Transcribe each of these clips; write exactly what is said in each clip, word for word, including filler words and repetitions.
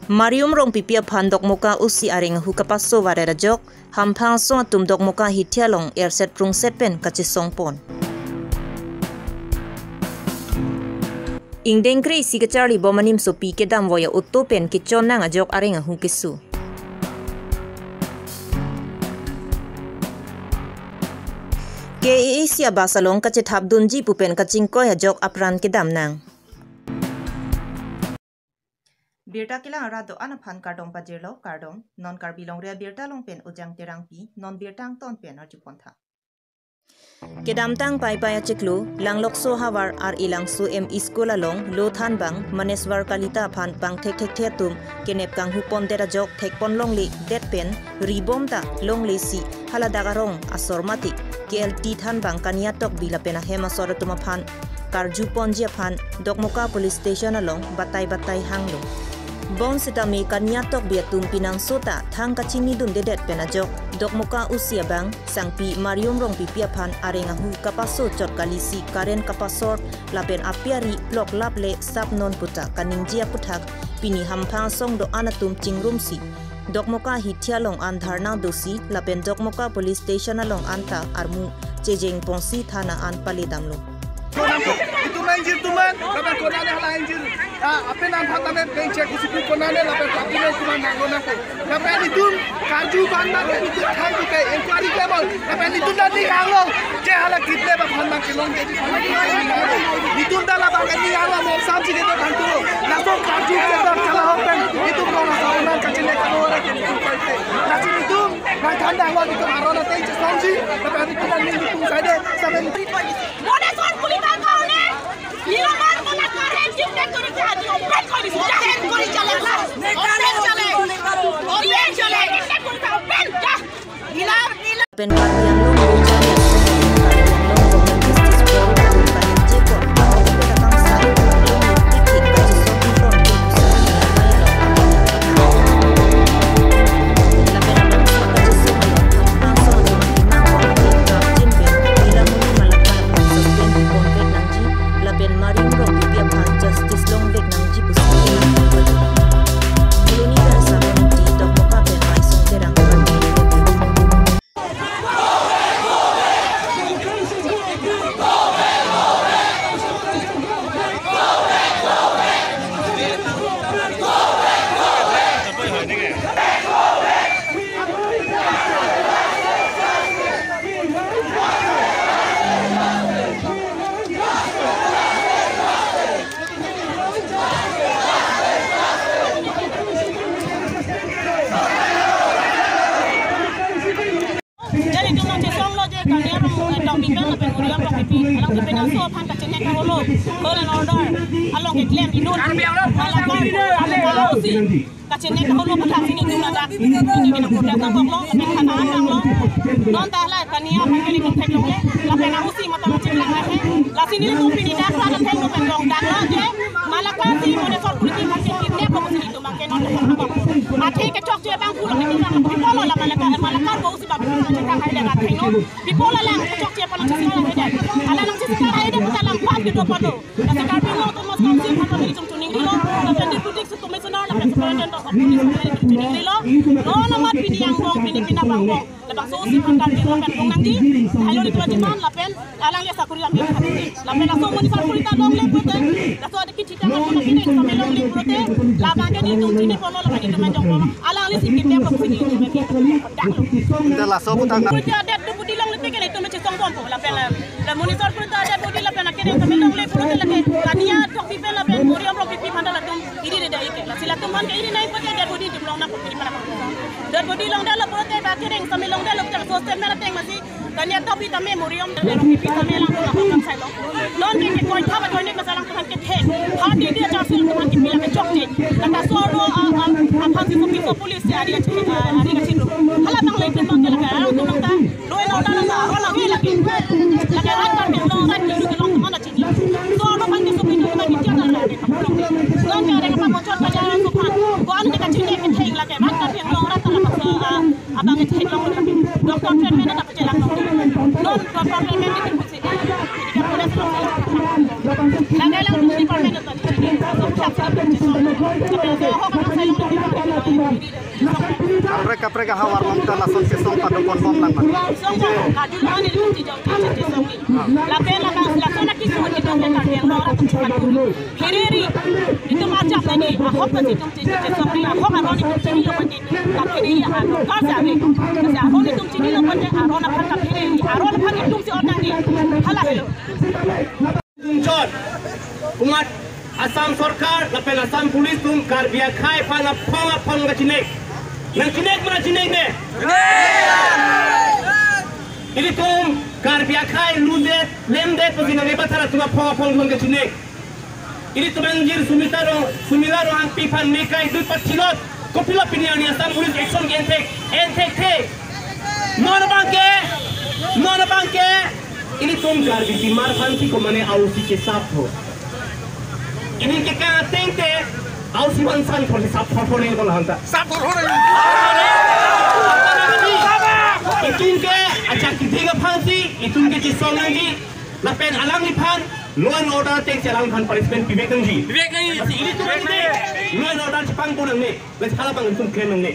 Mariam Rongpipi aphan Dokmoka O C areng ahu kapaso varet ajok, hamphang asong atum Dokmoka hithi along erset prungset pen kachesongpon. Ingdeng kre-isi kacharlibom animsopi kedamvoi a-auto pen kechon nang ajok areng ahu keso. K A A C a-bus along kachethapdunji pu pen kachingkoi ajok apran kedam nang. Birta kelang arat do-an aphan kardom pajirlo, kardom. Non Karbi Longri Abirta along pen Ujang Terangpi, non birta angton pen arjupon tha. Kedamtang Paipai achiklo, Langlokso havar R A Langso M E School along, lo thanbang, Maneswar Kalita aphan bang thekthekthe atum kenep kanghupondet ajok thekpon longledet pen ribom ta longlesi haladak arong asor mati K L T thanbang Kania Tokbi lapen ahem asor atum aphan karjuponji aphan Dokmoka Police Station along batai batai hanglo. Bonsitame Kania Tokbi atum pinangso ta thang kachinidundedet pen ajok Dokmoka O C abang sangpi Mariam Rongpipi aphan areng ahu kapaso chot kalisi current kapasor lapen apiari plok laple sap non puta kaningje aputhak pini hamphang asong do-an atum chingrumsi Dokmoka hithi along an dharna dosi lapen Dokmoka Police Station along anta armu chejengponsi thana an paledamlo. Itu main jir tuman, lapen konane hala injir. Ah, apin an phat tame pengchek kusipu konane, lapen apin an tuman nanglo nangko. Lapen itum karju ban nang itum thang tu ke inquiry ke bol. Lapen itum dan ni kanglo. Je hala kidnap aphan nang kelong jadi. Itum dan labang ni kanglo mo sam si kita bantu. Langsung karju ke dan kala hopen. Itum lo nasa unan kachine kalo ora ke itum paite. Nasi itum nang thandang lo itum aron ateng chesongsi. Lapen itum dan ni itum saide. Sampai Moneswar Kalita কাৰণে নিৰ্মাণ কলাকাৰে কিডনেপ কৰিছে, আজি অপেন কৰিছে, জাহেৰ কৰি চলাইছে। অপেন চলে। অপেন চলে। কিডনেপ কৰিছে, অপেন। যা। নীলা, নীলা। Pen Karbi Anglong Region Karbi Anglong Women Justice Forum atum kalingje pon, ahok pen akam sai pon, long tik tik kachesong pon, lapen Mariam Rongpipi aphan justice longvek nangji pusi. Colony Garsa Committee, Dokmoka pen Maisong Terang. Jadi itum nangchesonglo je Kania Rong, eh, Tokbi pen lapen Mariam Rongpipi, alangtum pen aso aphan kachene kaholo, law and order along keklem inut, Malakar, Malakar O C. Kachene kaholo puthak si nelitum ladak pini ke nangkok dak nangkoklo, lapen thana an nanglo. Non ta hala Kania aphan kali kethek longle, lapen O C mata lo chiklang ahe. Lasi nelitum pini dak ra thek lo pen long dak lo je Malakar si Moneswar Kalita aphan ke kidnap ko si nelitum abang ke non dak nangkok. Athe kechokche abang pulo nelitum nangkok. Pipolo la Malakar, Malakar ko O C abang nelitum chiklang ahe dak thek lo. Pipolo lang kechokche aphan nangcheskar ahe dak. Ala nangcheskar ahe dak puta lang pan kedo polo. Laso Karbi Anglong Autonomous Council aphan nelitum choningri lo, lapen Deputy Commissioner, lapen Superintendent of Police aphan nelitum choningri lo. Non amat pini angbong, pini penap angbong. Labangso O C aphan Karbi Anglong pen bong nangji. Lahelo nelitum demand lapen alangli asakori lam nangji. Lapen laso Moneswar Kalita longle pulote, laso adik kithi tang atum akedeng tame longle pulote, labang ke nelitum chini polo lapen nelitum anjong polo. Alangli si kidnap lo pusi nelitum ke. Dak lo. Ante laso aputhak nang. Kalita dead body longle te ke nelitum chesong bompo lapen la Moneswar Kalita dead body lapen akedeng tame longle pulote lake Kania Tokbi pen lapen Mariam Rongpipi aphan ta latum iri re dai ke. Lasi latum aphan ke iri nai pulote dead body itum long nangpo pini para. Dead body longdetlo pulote ba akedeng tame longdetlo pulote laso statement ateng masi Kania Tokbi tame Mariam Rongpipi tame alangtum aphan sai lo. Non ke ke koi thap ajoine masa alangtum aphan kethek. Hati dia charsi alangtum aphan kepi lake chokche. Lata so aro a, a, aphan si so piso police si ari achi, a, ari achi lo. Hala bang le itum bang ke lake alangtum long ta. Law and order along ta aron avi lake. Lake rat Karbi Anglong rat kilu kelong atum aphan chini. So aro aphan ke so piso aphan ke chata lake. Long ke areng aphan bocor paja alangtum aphan. Ko an ke kachini kethek lake rat Karbi Anglong rat alangtum aphan so, a, abang kethek long lake. Doctor treatment ta pachelang long. Non doctor treatment ke Lake lang department ta chini, so puthak si chini, so, so, so, so, so, Havar Mamta lason kesong padukon bom lang man. Song kajul mane lu tijong tijong tijong ni. Lapen labang lason aki song tijong ke kapiang lo rat tijong kajul. Hereri. Itum ajak lagi. Ahok na tijong tijong tijong ni. Ahok aron itum chinilo pati. Kaphere ya aron. Kasa ni. Kasa aron itum chinilo pati. Aron aphan kaphere. Aron aphan itum si otang ni. Hala helo. Tunchot, kumat Assam Sorkar, lapen Assam Police atum Karbi akhei aphan aphong aphong kachinek. Nang chinek mana chinek ne? Ilitum Karbi akhei ludet, lemdet, pasi nang ebathara atum aphong aphong aphong kachinek. Ilitum anjir Sumita Rong, Sumila Ronghangpi aphan mekai dut pachilot. Kopilo pini arni Assam Police action ke enthek, enthek the. Non abang ke, non abang ke. Ilitum Karbi timar aphan si komane ausi ke sap ho. Ili ke ka ateng te ausi van san thor si sap thor thor ni bol hanta. Sap thor thor. Itum ke ajak keding aphan si, itum ke chisong nangji. Lapen alangliphan law and order ateng si alangliphan punishment pivek nangji. Pivek nangji. Lasi ilitum ante law and order chepangpo nangne. Lasi halabang itum klem nangne.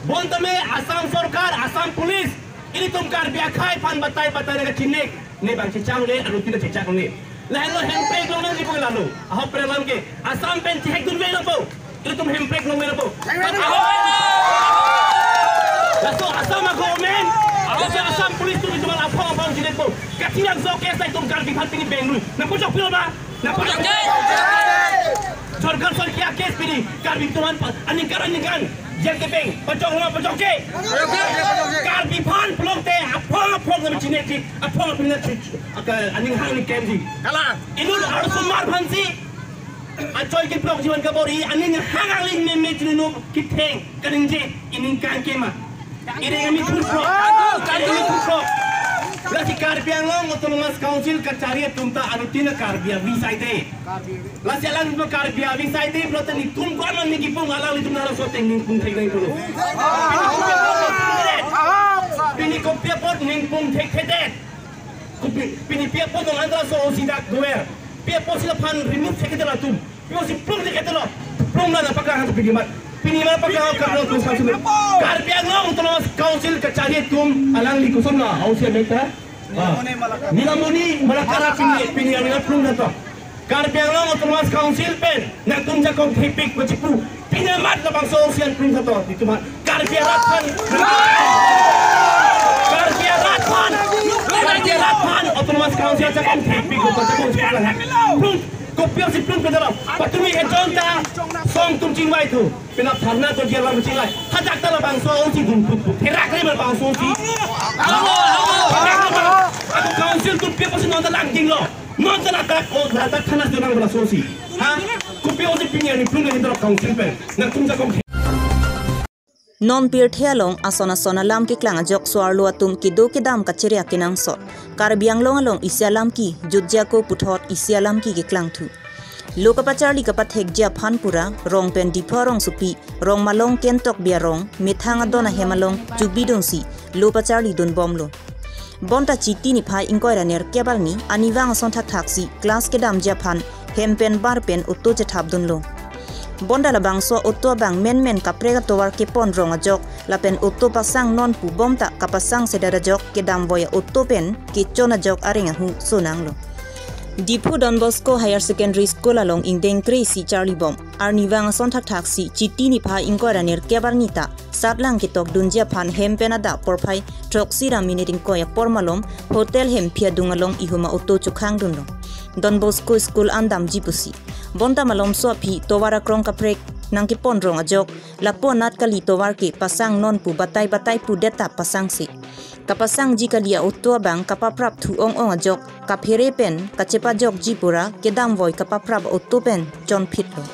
Bonta me Assam Sorkar, Assam Police, ilitum Karbi akhei aphan batai batai nang kachinek. Ne bang chechang le, anutin chechang le. Lahelo hemprek long nangji pu lalo. Ahok pre lam ke Assam pen chehek dunvek nangpo. Ilitum hemprek long nangpo. Laso Assam a government, laso Assam Police atum itum aphong aphong chinekpo. Kachinang so ke sa itum Karbi aphan pini benglu. Nangpachok pilo ba? Nangpachok. Sorkar sorkar case pini Karbi atum aphan aningkan aningkan jel kepeng pachok ma pachok ke. Karbi aphan pulote aphong aphong nang chinek ji, aphong aphong nang chi, aka aning hang ni kem ji. Kalang. Inut arsomar aphan si achoi ke blok jiwan kabor-i aning hang angling meme chininu kitheng kaningje ining kangkema. Iring ami thurprok. Iring ami thurprok. Lasi Karbi Anglong Autonomous Council kachari atum ta anutin Karbi avi saite. Lasi alang itum Karbi avi saite pulote netum ko-an ningkipung alanglitum naro so ateng ningpung thek nang pulo. Pini kopi apot ningpung thekthedet. Kopi, pini pi apot nang andra so osi dak doer. Pi apot si laphan remove thekthedet latum. Pi apot si plung thekthedet lo. Plung na na paklang han pini mat. Pini mat paklang han kaplo tus kapsulo. Karbi Anglong Autonomous Council kachari atum alangli koson na ausi amekta. Ah. Nilamoni Malakara pini, pini alangli plung na to. Karbi Anglong Autonomous Council pen nangtum jakong thepik pachipu. Pini mat labangso ausi an plung na to. Itum mat. Karbi arat aphan. Karbi arat aphan. Karbi arat aphan Autonomous Council jakong thepik ko jakong thepik lang. Plung. Kopi apot si plung pedalam. Patumi ejon ta song atum chingvai thu. Penap tharna to dia lam chinglai. Hajak ta labangso ausi dun put put. Herak le labangso ausi. Ako council atum pi apot si non ta langdinglo. Non ta ladak o ladak thana jonang labangso ausi. Ha? Kopi apot si pini arni plung le hindra council pen. Nangtum jakong. Non pirthe along ason ason alam keklang ajok so-arlo atum kedo kedam kachere akenangsot. Karbi Anglong along isi alam ke jutji ako puthot isi alam ke keklangthu. Lo kapacharli kapathekji aphan pura, rong pen Diphu arongsopi, rong malong Kentokbi arong, methang adon ahem along chubidunsi lo pacharli dunbomlo. Bonta Chiti niphai ingkoi ra nerkep arni, arnivang ason thakthak si class kedamji aphan hem pen bar pen auto chethapdunlo. Bonta labangso auto abang menmen kaprek atovar kepon rong ajok, lapen auto pasang non pubom ta kapasangsedet ajok kedamvoi auto pen kechon ajok areng ahu sonanglo. Diphu Don Bosco Higher Secondary School along ingdeng kre-isi charlibom. Arnivang ason thakthak si Chiti niphai ingkoi ra nerkep arni ta satlang ketokdunji aphan hem pen adap porphai throksi ra minit ingkoi apor malom hotel hemphi adung along ihum a-auto chokhangdunlo. Don Bosco School an damji pusi. Bonta malomso aphi tovar akrong kaprek nangkepon rong ajok, lapu anat kali tovar ke pasang non pu batai batai pudet ta pasangse. Kapasangji kali a-auto abang kapaprap thu ong-ong ajok, kaphere pen kachepajokji pura kedamvoi kapaprap auto pen chonphitlo.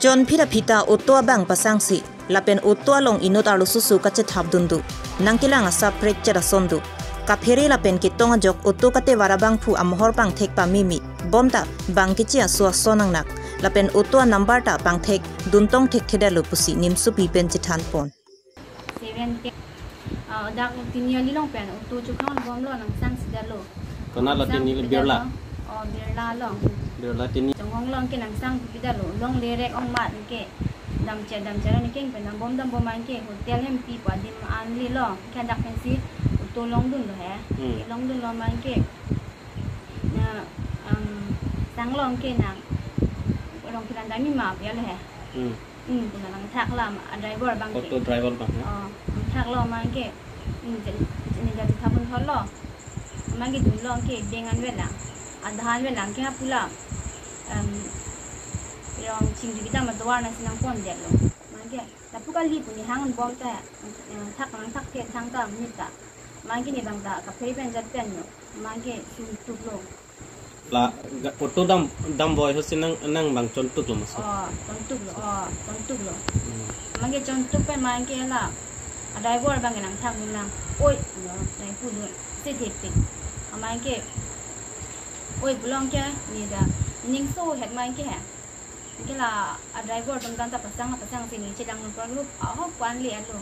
Chonphit aphi ta auto abang pasangse, lapen auto along inut arlo susu kachethapdun do. Nangkelang asap prekchet ason do. Kaphere lapen ketong ajok auto katevar abangphu amohor pangthek pameme. Bonta bang keche aso ason nangnak. Lapen auto a-number ta pangthek duntong thekthedetlo pusi nimsopi pen chethanpon. Seven ten. Ah, dak Tiniali along pen auto chokhang bomlo, nangsangsedetlo. Konat la Tiniali, Birla? Oh, Birla along. Birla Tiniali. Chonghong along ke nangsangpidetlo. Longle rek ong mat ke. Damche damche lo, ne keng pen dambom dambom abang ke hotel hempi pu adim an lilo, ke dak pensi auto longdunlo he. Hmm. Longdunlo abang ke. Na, um, sang long ke nang Rongphilan dami ma pu ya lo he. Hmm. Hmm, pu nangthak lo a driver abang ke. Auto driver abang, ya? Oh, nangthak lo abang ke. Hmm, jen, jen, jen, jen, thapun thor lo. Abang ke dunlo ke deng an velang. Adha an velang ke hapu la. Um, rong chingri kedam atovar nangsi nangpondetlo. Abang ke lapu kali pu ne hangbom ta, eh, thak nangthak the thangta monit ta. Abang ke ne abang ta kaphere pen jat pen lo. Abang ke suntuk lo. La ga-, auto dam, dambom ahut si nang, nang abang chontuk lo maso? Oh, chontuk lo, oh, chontuk lo. Hmm. Abang ke chontuk pen abang ke la a driver abang ke nangthak dunlang. Oi, lo, nang pu dun, si thepik. Abang ke, oi, pulo abang ke, ne dak, ning so het abang ke he. Ke la a driver atum tangta pasang, pasang si ne chedang nung prang rup, aho kwan le alo.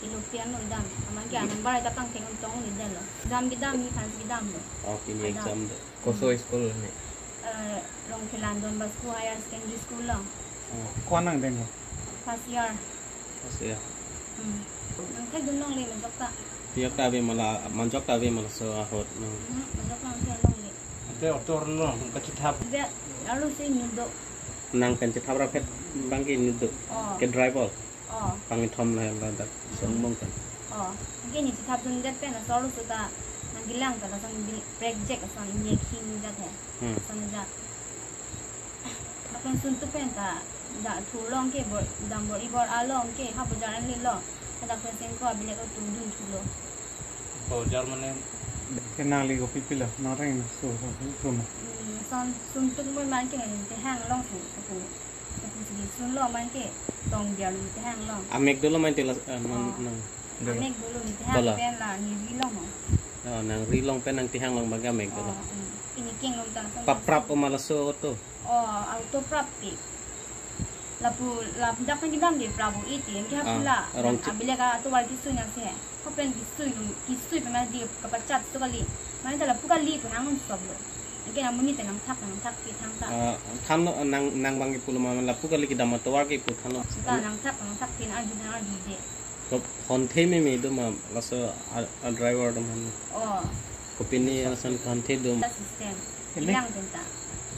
Ilo pian lo dam. Abang ke a number ta pangthek un tong ni dam lo. Exam kedam ni aphan si kedam lo. Oh, pini exam do. Koso school ne? Eh, Rongphilan Don Bosco Higher Secondary School lo. Oh. Ko-an nangdeng lo? First year. First year. Hmm. Nangthekdun longle majok ta. Majok ta ave ma la, majok ta ave ma laso ahut, no? Hmm, majok nangthek longle. Ante auto arlo kachethap. Be, arlo si inut do. Nang pen chethap raphet abang ke inut do. Oh. Ke driver. Oh. Pangthom la ladak songbong kan. Oh. Anke ne chethapdundet pen laso arloso ta nangkelang ta lason bil-, brake jack ason inye khing jat he. Hmm. Ason jat. Lapen suntuk pen ta da thurlo abang ke bor, dambor ibor along ke ha bojar an lilo. Hadak pen sengko abilek auto dunthulo. Bojar mane? Ke nangli kopi pilo, nang reng so, so, so, so. Hmm, son suntuk mo abang ke ne tehang long si, kapu. Kapu si sunlo abang ke tong biar ne tehang long. Amek dolo abang te la, eh, nang, oh, nang. Dolo. Amek dolo ne tehang. Dolo. Pen la ne ri long ho. Oh, nang ri long pen nang tehang long abang ke amek dolo. Oh, hmm. Pini keng long tang son. Paprap o ma laso auto? Oh, auto prap pi. Lapu, lapu dak pen kedam de prap o iti, anke hapu, ah, la, rong nang chi- abilek atovar kesui nang si he. Kopen kesui lo, kesui pen ma di kapachat so kali. Mane ta lapu kali pu hang un stop lo. Anke nang monit ta nangthak, nangthak ke thangta. Ah, thanlo, nang, nang abang ke pulo ma lapu kali kedam atovar ke pu thanlo. Ta nangthak, nangthak ke nang arju, nang arju je. Ko honthe meme do ma laso a, a driver atum aphan? Oh. Kopine lason honthe do? System. Ene, ilang pen ta.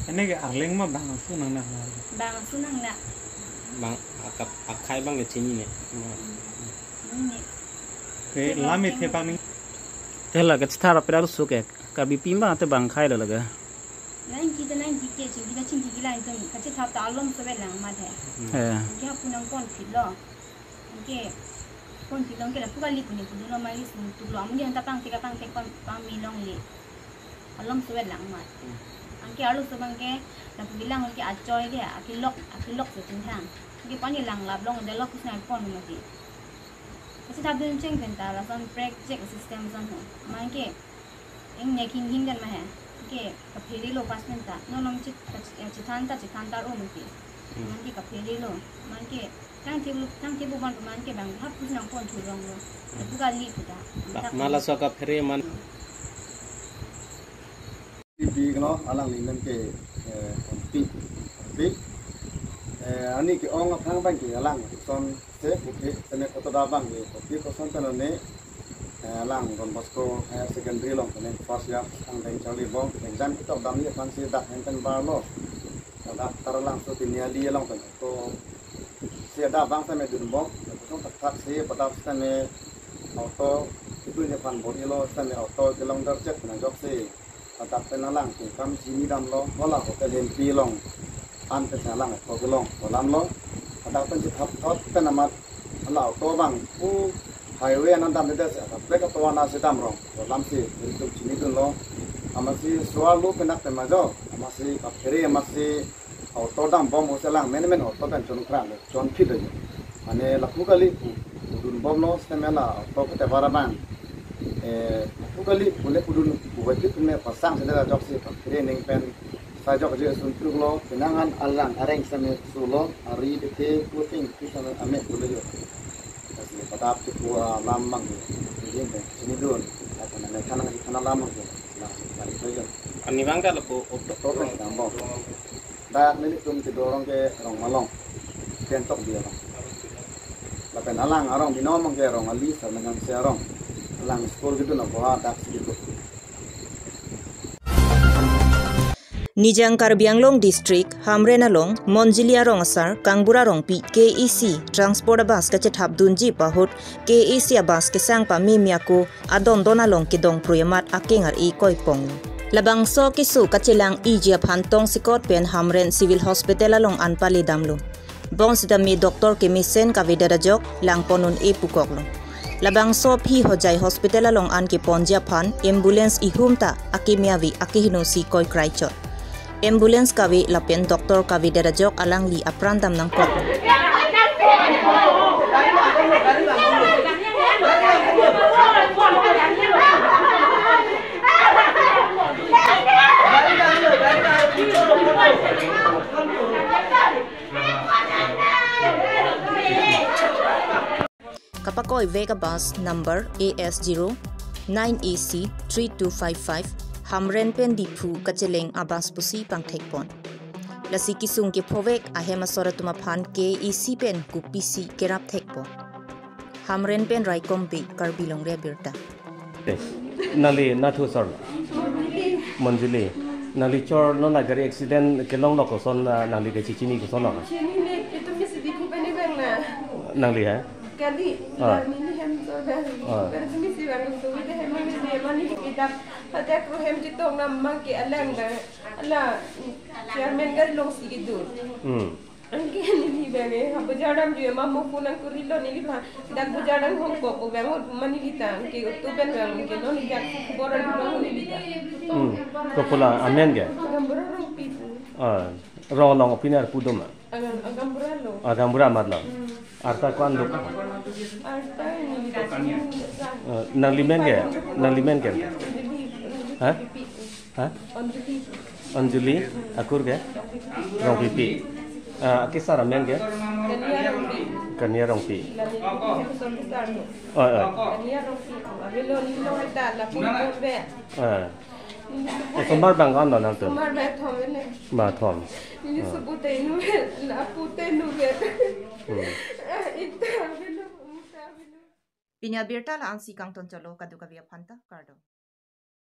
Ene ke arleng ma bang asu nang na? Bang asu nang na. Bang akap akhai abang ke chinine. Hmm. Chinine. Ke lam ithe abang ni. Te la kachethap ra pera su ke. Karbi pima te bang khai lo laga. Nang kita nang kita ching kita ching kita lain tum kachethap ta alom so velang ma the. Hmm. Eh. Anke hapu nangponphitlo. Anke ponphitlo anke lapu kali pu ne pudunlo ma li suntuklo. Amonit ta pangthek pangthek pang, pangmi longle. Alom so velang ma. Hmm. Anke arloso abang ke lapu kelang anke achoi ke akelok, akelok si chinghang. Anke pani lang lap longdetlo kusnai pon mati. Kachethapdun cheng pen ta lason brake jack system ason ho. Abang ke ingne khing khing den ma he. Ke kaphere lo pas pen ta. Non non chit, chit, eh, chithan ta, chithan ta ro mati. Hmm. Abang ke kaphere lo. Abang ke tangte bu, tangte bu abang abang ke abang hapu nangponthu longlo. Hmm. Lapu kali pu ta. Dak ma laso kaphere man. Pi keno alangli amen ke, eh, Pi, Pi. Eh, ani ke-ong aphrang abang ke alang son se, okay, sene koto da abang ke, okay, koson tano ne, eh, alang Don Bosco Higher Secondary along tane first year angdeng charlibom, exam ketok damji aphan si dak hem pen barlo. Dak Taralangso Tiniali along tane, to si da abang tame dunbom, koson thakthak si padap tame auto, itu ne aphan bor-ilo tame auto kelong darchek na jok si. Hadak pen alang kengkam chini damlo, hala hotel hempi along. An pen alang auto kelong, ho alam lo. Hadak pen chethap thot pen amat hala auto abang pu highway an damdedet si athak brake atovar an si damrong, ho alam si ilitum chinidunlo. Amatsi suar lo pen dak pen majo, amatsi kaphere, amatsi auto dambom ahut si alang mane mane auto pen chonkrang le, chonphit le. Mane lapu kali pu, pudunbomlo sitame la auto kete bara abang. Eh, lapu kali pu le pudun pu bai phit pu ne pasang si le ajok si kaphere aning pen sa jokje suntuklo, penang an alang areng sitame sulo, ari bete puting pi sitame amek pu le jo. Lasi padap chepu alam abang ke, ijin ke, chinidun, atana ne thanang, thanang alam abang ke, na, na, na, na, Ani abang ke lapu auto. Auto pen dambom. Dak nelitum kedorong ke Rongmalong. Pen tok dia bang. Lapen alang arong binong mangke arong ali sa menang se arong. Alang school gitu na boha dak si gitu. Nijang Karbi Anglong District, Hamren along, Monjili arong asar, Kangbura Rongpi, K A C, transport abus kachethap dunji pu ahut, K A C abus kesang pameme ako, adondon along kedong prui amat akeng ar-e koipong. Labangso keso kachelang-iji aphan tongsekot pen Hamren Civil Hospital along an pale damlo. Bonsitame doctor kemesen kavedet ajok langpon un-e pukoklo. Labangso aphi Hojai Hospital along an keponji aphan ambulance ihum ta akeme ave akeheno si koikraichot. Ambulance kave lapen doctor kavedet ajok alangli apran dam nangkok. Kapakoi vek abus number A S zero nine A C three two five five Hamren pen Diphu kacheleng abus pusi pangthekpon. Lasi kesung kephovek ahem asor atum aphan K A C pen kopisi kerap thekpon. Hamren pen Raikom Bey, Karbi Longri Abirta. Nangli nathu asor? Monjili. Nangli chor non gari accident kelonglo koson, ah, nangli kachechini koson lo? Chinine, itum isi Diphu pen bang na. Nangli ha? Kali, Ah. Nangli hem so da. Ah. Kan simi si bang so, ite hem mane ne mane kita. Hadak ro hem chetong nam mangke alang da. Ala, chairman gari along si kedo. Hmm. Anke neli bang e, ha bajar damji ma mo phone nangkorilo neliphan. Dak bajar dam hongkok ko bang o mani kita. Anke auto pen bang anke non ijak khobor adu bang neli ta. Hmm. Kopula amen ke? Agambura Rongpi. Ah, rong along pine arpu do ma? Agam, Agambura lo. Agambura amat lo. Hmm. Arta ko-an lo? Arta neli ta. Eh, nangli men ke? Nangli men ke? Neli. Ha? Ha? Anjali. Anjali, akur ke? Rongpipi. Ah, kesar amen ke? Kania Rongpi. Kania Rongpi. Lani Rongpi, Rongpi sar lo. Oi, oi. Kania Rongpi. Avelo nilo ta lapu be. Ah. Osomar bang ko-an lo nangtum? Osomar bang thom le. Bang thom. Neli Ah. Subu te nu, lapu te nu be. Hmm. Ita avelo, ita avelo. Pini abirta la-ansi kangton chotlo, kadokave aphanta kardom.